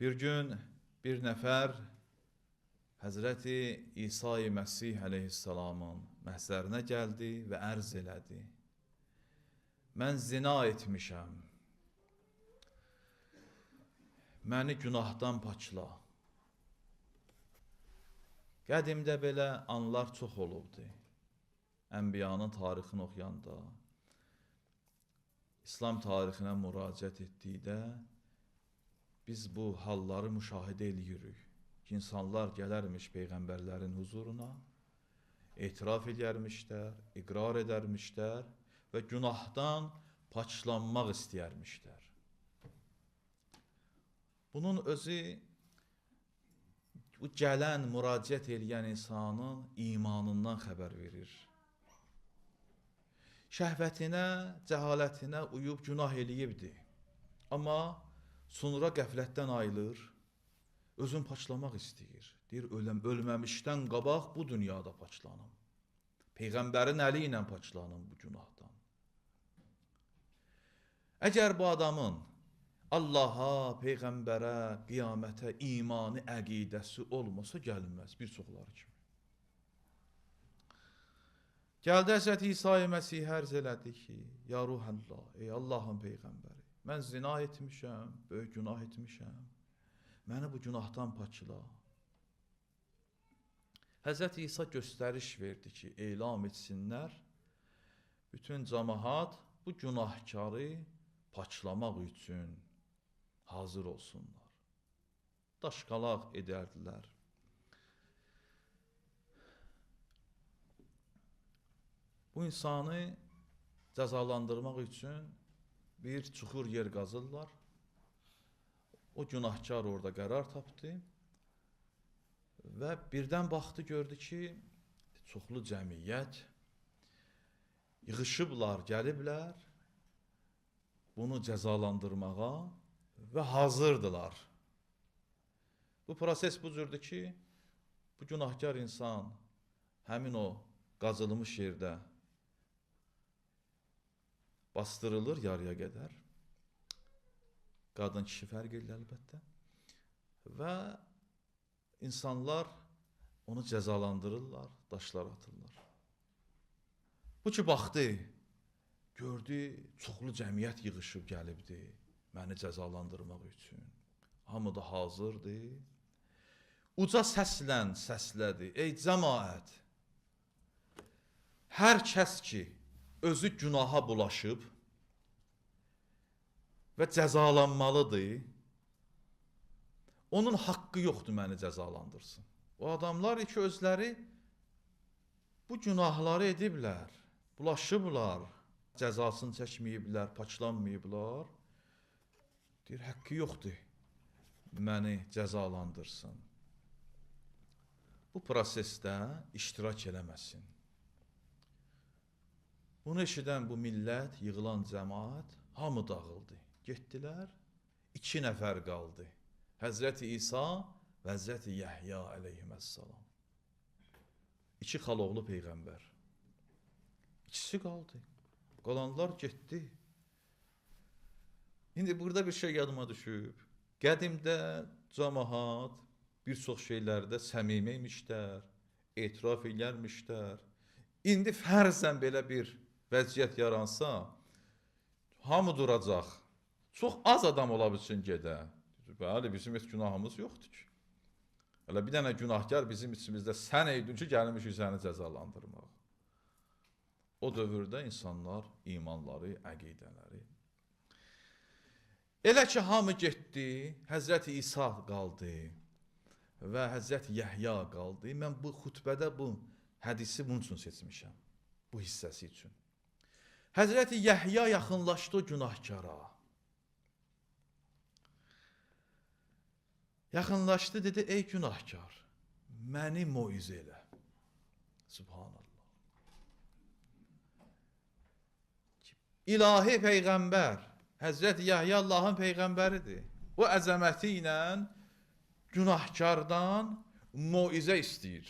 Bir gün bir nəfər Həzrəti İsa-i Məsih əleyhissalamın məhzərinə gəldi və ərz elədi. Mən zina etmişəm. Məni günahdan paçla. Qədimdə belə anlar çox olubdu. Ənbiyanın tarixini oxuyanda, İslam tarixinə müraciət etdikdə biz bu halları müşahidə eləyirik. Ki, insanlar gələrmiş peyğəmbərlərin huzuruna, etiraf edərmişlər, iqrar edərmişlər və günahdan paçlanmaq istəyərmişlər. Bunun özü, bu gələn, müraciət eləyən insanın imanından xəbər verir. Şəhvətinə, cəhalətinə uyub günah eləyibdi. Amma sonra qəflətdən ayılır, özünü paçlamaq istəyir. Deyir, ölməmişdən qabaq bu dünyada paçlanım. Peyğəmbərin əli ilə paçlanım bu günahdan. Əgər bu adamın Allaha, Peyğəmbərə, qiyamətə imanı, əqidəsi olmasa gəlməz bir çoxları kimi. Gəldi Həzrəti İsa-i Məsih ərz elədi ki, ya Ruhəllah, ey Allahın Peyğəmbəri, mən zina etmişəm, böyük günah etmişəm, məni bu günahdan paçla. Həzrəti İsa göstəriş verdi ki, elam etsinlər, bütün camaat bu günahkarı paçlamaq üçün hazır olsunlar. Daşqalaq edərdilər. Bu insanı cəzalandırmaq üçün bir çuxur yer qazırlar. O günahkar orada qərar tapdı və birdən baxdı, gördü ki, çoxlu cəmiyyət yığışıblar, gəliblər bunu cəzalandırmağa və hazırdılar. Bu proses bu cürdür ki, bu günahkar insan həmin o qazılmış yerdə bastırılır yarıya qədər. Qadın kişi fərq edir əlbəttə. Və insanlar onu cəzalandırırlar, daşlar atırlar. Bu ki, baxdı, gördü, çoxlu cəmiyyət yığışıb gəlibdi məni cəzalandırmaq üçün. Hamı da hazırdır. Uca səslə səslədi, ey cəmaət, hər kəs ki, özü günaha bulaşıb və cəzalanmalıdır, onun haqqı yoxdur məni cəzalandırsın. O adamlar ki, özləri bu günahları ediblər, bulaşıblar, cəzasını çəkməyiblər, paçlanmayıblar. Deyir, haqqı yoxdur məni cəzalandırsın. Bu prosesdə iştirak eləməsin. Bunu eşidən bu millət, yığılan cəmaat, hamı dağıldı. Getdilər, 2 nəfər qaldı. Həzrəti İsa və Həzrəti Yəhya əleyhissalam. 2 xaloğlu peyğəmbər. İkisi qaldı. Qalanlar getdi. İndi burada bir şey yadıma düşüb. Qədimdə camaat bir çox şeylərdə səmimi imişlər, etiraf eləyərmişlər. İndi fərzən belə bir vəziyyət yaransa, hamı duracaq. Çox az adam ola bilsin gedə. Bəli, bizim heç günahımız yoxdur ki. Elə bir dənə günahkar bizim içimizdə sən eydin ki, gəlmişik səni cəzalandırmaq. O dövrdə insanlar imanları, əqidələri. Elə ki, hamı getdi, Həzrəti İsa qaldı və Həzrəti Yəhya qaldı. Mən bu xutbədə bu hədisi bunun üçün seçmişəm, bu hissəsi üçün. Həzrəti Yəhya yaxınlaşdı o günahkara. Yaxınlaşdı, dedi, ey günahkar, məni moizə elə. Subhanallah. İlahi Peyğəmbər, Həzrəti Yəhya Allahın Peyğəmbəridir. O əzəməti ilə günahkardan moizə istəyir.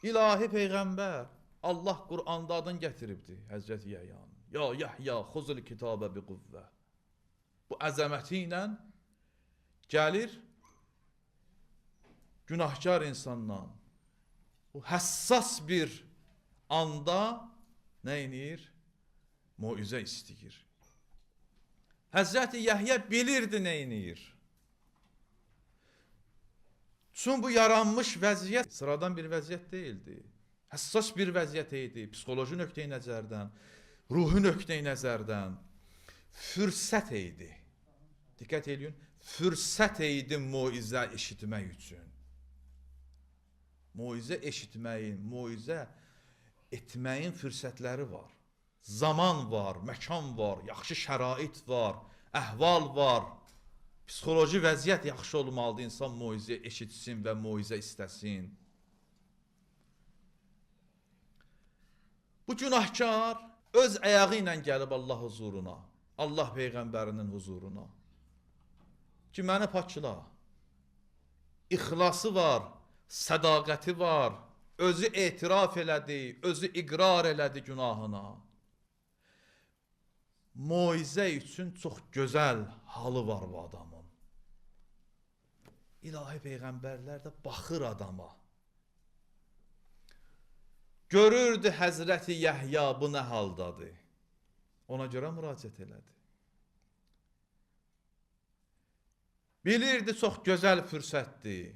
İlahi Peyğəmbər, Allah Quranda adını gətiribdi Həzrəti Yəhyanın. Ya Yəhya, xuzul kitabə bi quvvə. Bu əzəməti ilə Gəlir günahkar insandan. O həssas bir anda nə eləyir? Moizə istəyir. Həzrəti Yəhya bilirdi nə eləyir. Çünki bu yaranmış vəziyyət sıradan bir vəziyyət deyildi. Həssas bir vəziyyət idi. Psixoloji nöqteyi nəzərdən, ruhi nöqteyi nəzərdən fürsət idi. Diqqət eləyin, fürsət idi moizə eşitmək üçün. Moizə eşitməyin, moizə etməyin fürsətləri var. Zaman var, məkan var, yaxşı şərait var, əhval var. Psixoloji vəziyyət yaxşı olmalıdır, insan moizə eşitsin və moizə istəsin. Bu günahkar öz ayağı ilə gəlib Allah huzuruna, Allah Peyğəmbərinin huzuruna. Ki, məni pakla. İxlası var, sədaqəti var, özü etiraf elədi, özü iqrar elədi günahına. Moizə üçün çox gözəl halı var bu adamın. İlahi Peyğəmbərlər də baxır adama. Görürdü Həzrəti Yəhya bu nə haldadır. Ona görə müraciət elədi. Bilirdi çox gözəl fürsətdir.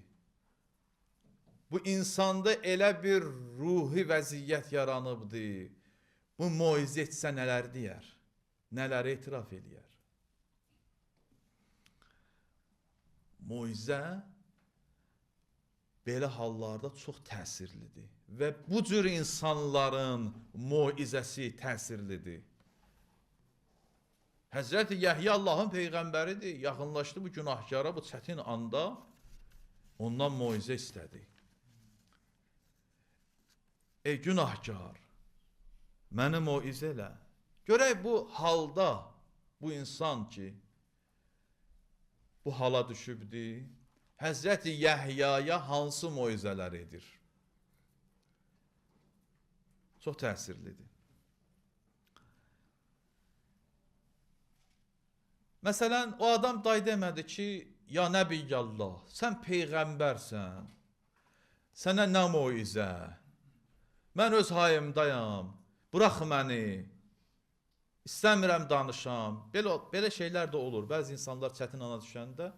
Bu insanda elə bir ruhi vəziyyət yaranıbdı. Bu moizə etsə nələr deyər, nələri etiraf eləyər. Moizə belə hallarda çox təsirlidir və bu cür insanların moizəsi təsirlidir. Həzrəti Yəhya Allahın peyğəmbəridir, yaxınlaşdı bu günahkara bu çətin anda, ondan moizə istədi. Ey günahkar, məni moizə elə. Görək bu halda, bu insan ki, bu hala düşübdür, Həzrəti Yəhyaya hansı moizələr edir? Çox təsirlidir. Məsələn, o adam day demədi ki, ya Nəbiyyallah, sən peyğəmbərsən, sənə nə moizə, mən öz hayımdayam, burax məni, istəmirəm danışam. Belə şeylər də olur. Bəzi insanlar çətin ana düşəndə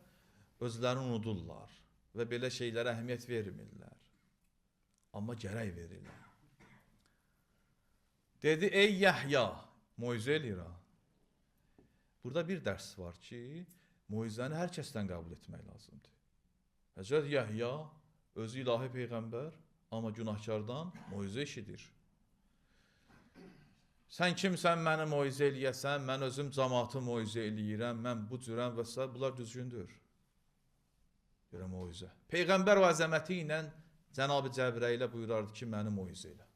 özlərini unudurlar və belə şeylərə əhəmiyyət vermirlər. Amma gərək verirlər. Dedi, ey Yəhya, moizə eləyir ha. Burada bir dərs var ki, moizəni hər kəsdən qəbul etmək lazımdır. Həzrət Yəhya özü ilahi peyğəmbər, amma günahkardan moizə eşidir. Sən kimsən məni moizə eləyəsən, mən özüm cəmaatı moizə eləyirəm, mən bu cürəm və s. Bunlar düzgündür. Görə moizə. Peyğəmbər və əzəməti ilə Cənab-ı Cəbrəilə buyurardı ki, məni moizə elə.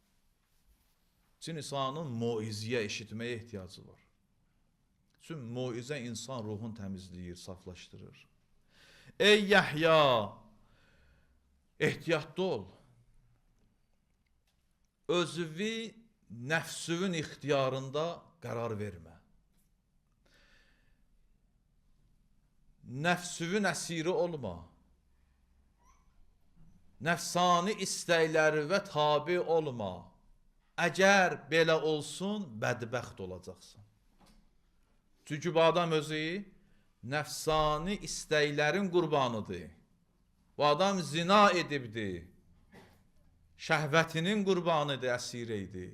Çünki insanın moizəyə eşitməyə ehtiyacı var. Çünki moizə insan ruhunu təmizləyir, saflaşdırır. Ey Yəhya, ehtiyatlı ol. Özüvi nəfsünün ixtiyarında qərar vermə. Nəfsünün əsiri olma. Nəfsani istəkləri və tabi olma. Əgər belə olsun, bədbəxt olacaqsan. Çünki bu adam özü nəfsani istəklərin qurbanıdır. Bu adam zina edibdir. Şəhvətinin qurbanıdır, əsir idi.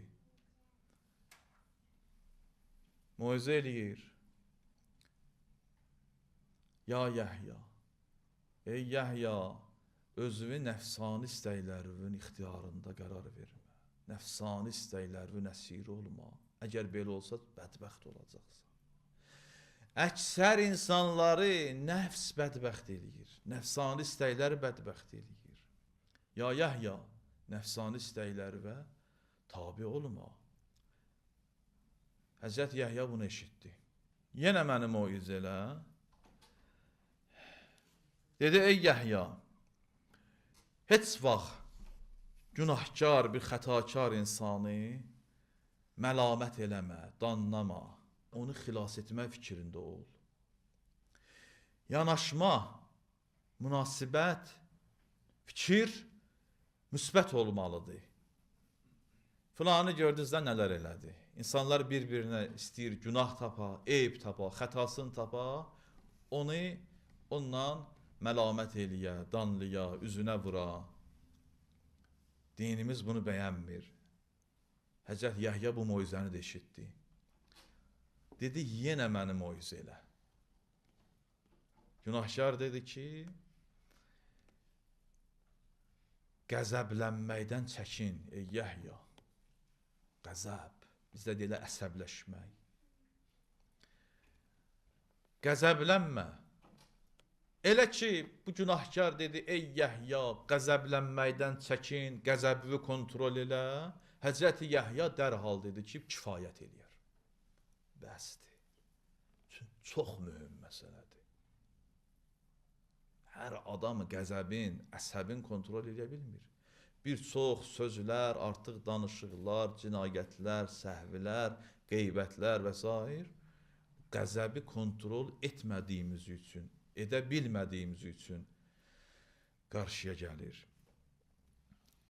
Moizə eləyir. Ya Yəhya, ey Yəhya, özünü nəfsani istəklərinin ixtiyarında qərar vermə. Nəfsani istəklərinin əsiri olma. Əgər belə olsa, bədbəxt olacaqsan. Əksər insanları nəfs bədbəxt eləyir. Nəfsani istəkləri bədbəxt eləyir. Ya Yəhya, nəfsani istəkləri və tabi olma. Həzrət Yəhya bunu eşitdi. Yenə məni moizə elə. Dedi, ey Yəhya, heç vaxt günahkar, bir xətakar insanı məlamət eləmə, danlama. Onu xilas etmək fikrində ol. Yanaşma Münasibət, fikir müsbət olmalıdır. Filanı gördünüz də nələr elədi. İnsanlar bir-birinə istəyir günah tapa, eyb tapa, xətasını tapa, onu ondan məlamət eləyə, danlıya, üzünə vura. Dinimiz bunu bəyənmir. Həzrət Yəhya bu moizəni də eşitdi. Dedi, yenə məni moizə elə. Günahkar dedi ki, qəzəblənməkdən çəkin, ey Yəhya. Qəzəb, bizdə deyilə əsəbləşmək. Qəzəblənmə. Elə ki, bu günahkar dedi, ey Yəhya, qəzəblənməkdən çəkin, qəzəbini kontrol elə. Həzrəti Yəhya dərhal dedi ki, kifayət eləyər. Bəsdir. Çünki çox mühüm məsələdir. Hər adam qəzəbin, əsəbin kontrol edə bilmir. Bir çox sözlər, artıq danışıqlar, cinayətlər, səhvlər, qeybətlər və s. Qəzəbi kontrol etmədiyimiz üçün, edə bilmədiyimiz üçün qarşıya gəlir.